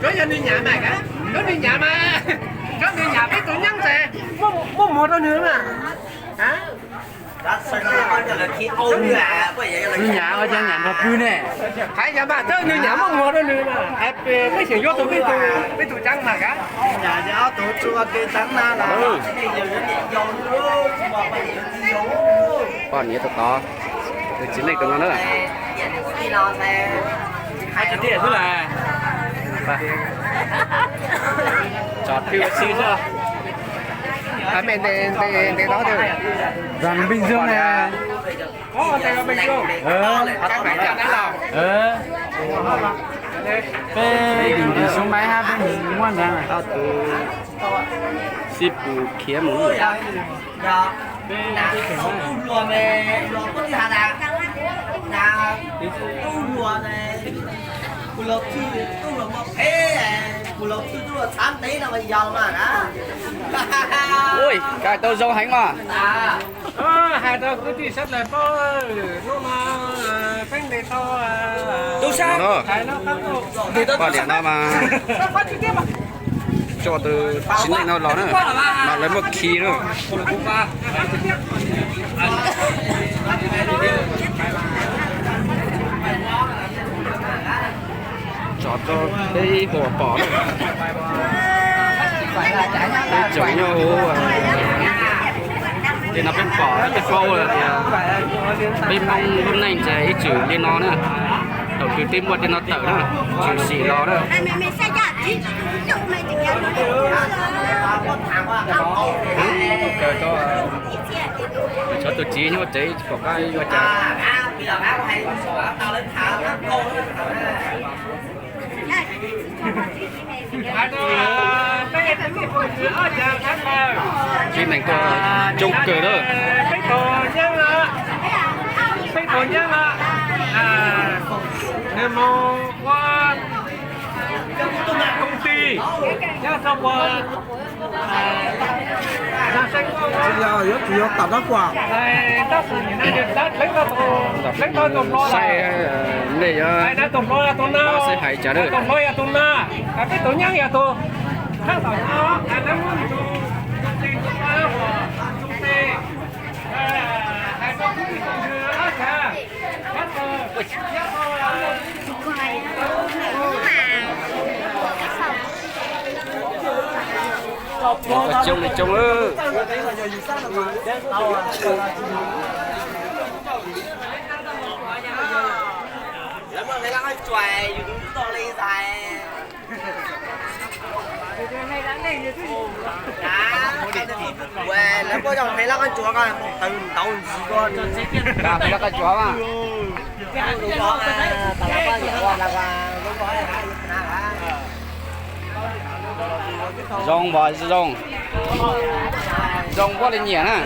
Koj yog nws nyam mas, koj nws nyam mas, koj nws nyam peb tus nyab ntxawg, muaj muag rau nws mas. Nws nyam ua cas nyam nrog pw ne? Hais yog mas, nws nyam muaj muag rau nws mas, peb xyeem yuav tau peb tus, peb tus tseeb mas kav. Poj niam tau tod, tus txiv neej tus no na. Hais tiag xwb las. Tso twb ua si xwb. Npej Xyooj ne. Peb ntim xyoob maib hab peb muab ntawd. Xib pus khiav mus. Ui, koj tau zoo heev mas. Hais rau kwv tij sawv daws paub, hnub no peb ntes tau tus sab poj niam no mas, coj tus txiv neej no los na, mas lawv muab khi na. Tso rau peb ib puas pom na. Peb tseem nyob hauv, tej no peb pom peb paub tias peb Hmoob lub neej ces ib txwm li no na. Thaum twg twb muaj tej no tawm na, tshwm sim los na. Txhua tus txiv nyob tsev tsis pom qab yuav cas. Txiv neej tuaj coob kawg na. Peb tug nyab, nws mus ua công ty nyob rau puag Tsis yog, yuav tsum yog tom dab kuam. Tab sis nim no nws dab dleev tau tus hlob, dab tus hlob yog tus na, tus hlob yog tus na, peb tus nyab yog tus thab tom no, lawv muab nws tus tus tis tus pa tus tis hais rau kuv tus tus nws ob sab. Coob li coob. Lawv muab zog hais lab qab tsuav ko, hais lab qab tsuav mas. Zoo as zoo, zoo npaum li nyiam na.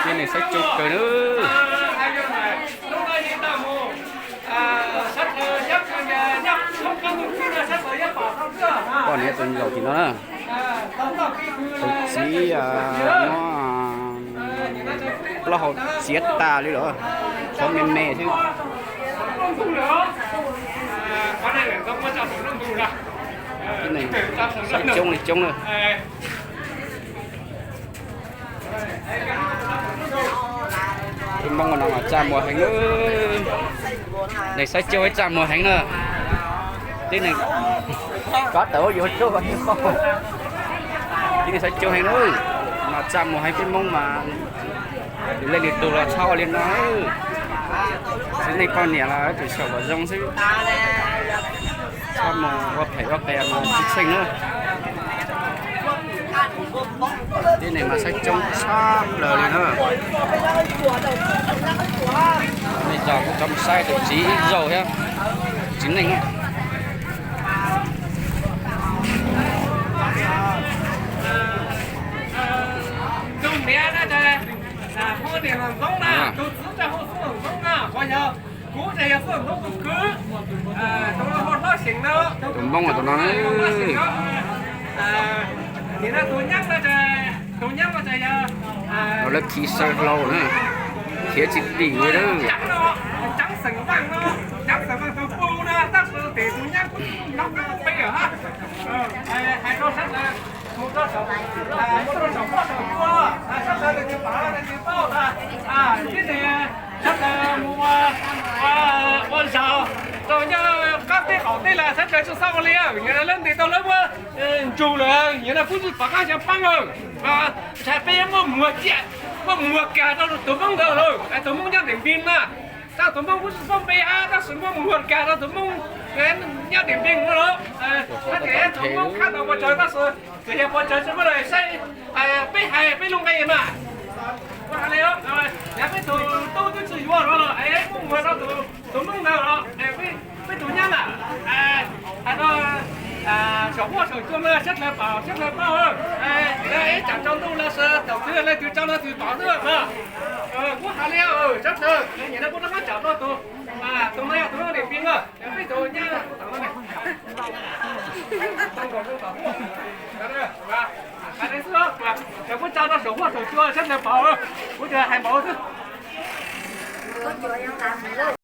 Tib neeg saib coob kawg na. Poj niam tus zaum tim no na. Tus txiv no plaub hau txiav tas li lawm, tshuav me me xwb. Tib neeg saib coob li coob na. Peb Hmoob no mas txaj muag heev na. Neeg saib coob txaj muag heev na. Tib neeg, kov tawm yuav tsuj, tib neeg saib coob heev na. Mas txaj muag heev, peb Hmoob mas lwm leej lwm tus los txhob ua li no. Txiv neej poj niam los tseem xyaum kom zoo xwb. Txhob mus ua phem ua qias mas tsis tsheej na. Tib neeg mas saib coob tshaj plaws li na. Nej zos kuj cov mus saib tus txiv ib zaug thiab, txiv neej. Tus Hmoob tus no, tus Hmoob tus no. Tus nyab no ces, tus nyab no ces yog, no lawv khi saw hlau na, khiav tsis dim li lawm. Cov xeem Vaj no, cov xeem Vaj tus pub no, tab sis tus nyab kuj nyob peb lawm hab. Hais rau sawv daws mus rau saum, mus rau saum huab saum cua, sawv daws nws tsis paub, nws tsis paub tas, tib neeg sawv daws mus ua zog rau nyob qab teb qaum teb los sawv daws tsis txhob ua li, yog lawv ntes tau lawv muab ntsug lawm, yog no kuv tsis pom qab xyov paab lawm. Ntshai peb muab muag ciaj, muab muag kag rau tus Hmoob ntawd lawm, tus Hmoob nyob Nteem Npeeg na. Tab tus Hmoob kuj tsis paub npe hab, tab sis muab muag kag rau tus Hmoob nyob Nteem Npeeg no los. Hab tias tus Hmoob khab tau puas tsawg tab sis txawm yog puas tsawg tsis muaj leej twg saib, peb hais peb lub nqe mas. Kuv hais li, yog peb tug tub twb tsis yuav no los es muab muag rau tus Hmoob ntawd los, peb tug nyab na, hais rau saum huab saum cua mas sawv daws paub, sawv daws paub, ib tsam tsaus ntuj los sis thaum twg leej twg tsaug leej twg paub xwb mas. Kuv hais li, sawv daws nyiam no kuv rov qab tsam rau tus, tus no yog tus Npeeg no, peb tus nyab. Hais li xwb, kuv tsa rau saum huab saum cua sawv daws paub, kuv tsuas hais npaum xwb.